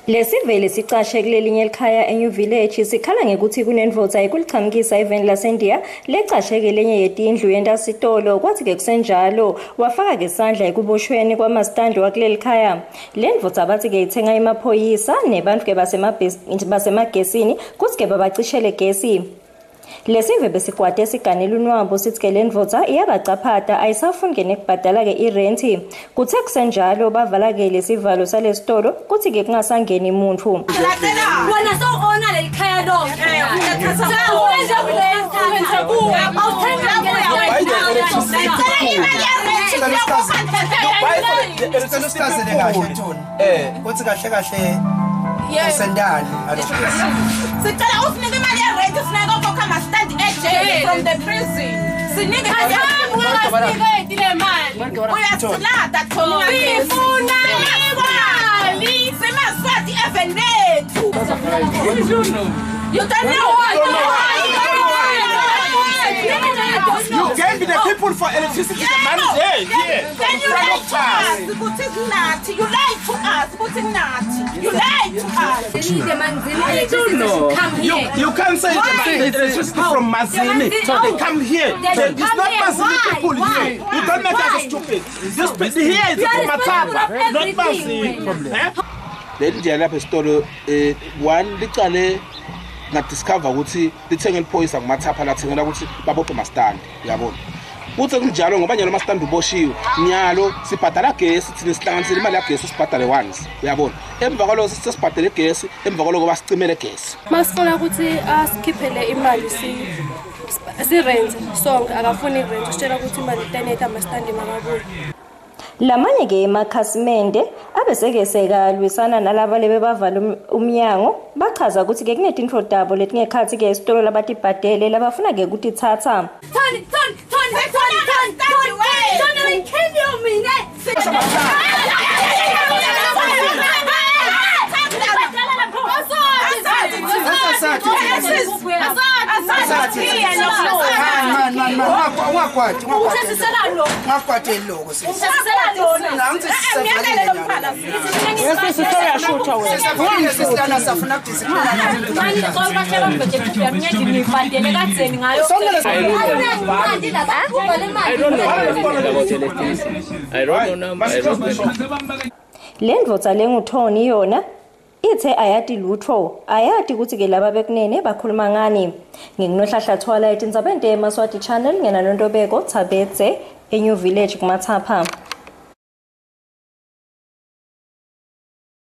Lesivele sicashe kulelinye likhaya eNew Village sikhala ngekuthi kunendvodza ekulichamukisa eveni laseNdiya lecashe kelenye yetindlu yenta sitolo. Kwathi-ke kusenjalo wafaka-ke sandla ekuboshweni kwamastandi wakuleli khaya. Le ndvodza bathi-ke ithenga emaphoyisa nebantfu-ke basemagesini kutsi-ke babacishele gesi. Lesive besikwate siganela unwabo sithi-ke le ndvodza iyabacaphata, ayisafuni-ke nekubhadala-ke irenti. Kuthe kusenjalo bavala-ke lesivalo salesitolo kutsi-ke kungasangeni muntfu. Wena sewuona leli khaya lonke. Sicela usichazele kahle, Tony, kuthi kahle kahle usendani ngalokho. Sicela usinike imali ye-rent, sinake okhokha amastandi ejele from the prison. Sinike. Ungakasiniketi le mali. Uyasilada, Tony. Sifuna imali. Simaswati even lethu. You don't know. You gave the people for electricity the money there, here, Then in you front lied of to us us. ukuthi kunathi. You lied to us ukuthi kunathi. You lied to us. The Manzini electricity should come You, here. you can't say the electricity from Manzini. The Manzini- They come here. They should It's come not here. Manzini Why? people Why? here. You don't make us Why? stupid. This here is You are from responsible Matapa, of not everything, Manzini. Eh? Leli nje lapha esitolo, one licale ngadiscover ukuthi lithenge liphoyisa ngumathapha lathengela ukuthi babophe mastandi, uyabona. Kuthe kunjalo ngoba nyalo mastandi uboshiwe, nyalo sibhadala gesi thina, sihlanganisile imali yagesi, sibhadale once, uyabona. Emva kwaloko sesibhadele igesi, emva kwaloko basicimele gesi. Masifuna ukuthi asikhiphele imali sirente sonke, akafuni irent, usitshela ukuthi imali itenete, amastandi makabuye. Lamanye-ke emakhasimende abeseke sekalwisana nalaba lebebavala umnyango, bachaza ukuthi-ke kunetintfo tabo letingekhatsi-ke esitolo labatibhadele labafuna-ke kutitsatsa. Tony, Tony, Tony, Tony, Tony, Tony, Tony, I will kill you, mina. Man, man, man, ungakwati, ungakwateli Usesiselani lo? ungakwateli loko, sisi. Usesiselani lona? Angithi sisevalile nyalo. Sesiseyashutha wena. Sisevalile sisilana, safuna kudiscipline. Mani, xolo bahle bambethe phuphu yami ngendlini, ngiyibhadele kadzeni ngayo. Akunamali la, bakhupha le mali. I don't know about electricity. I don't know number. I don't know. Le ndvodza lenguTony yona ithe ayati lutho, ayati ukuthi-ke laba bekunene bakhuluma ngani. Nginginohlahla Thwala etindzabeni teMaswati Channel, ngenanontobeko Thabetse eNew Village kuMathapha.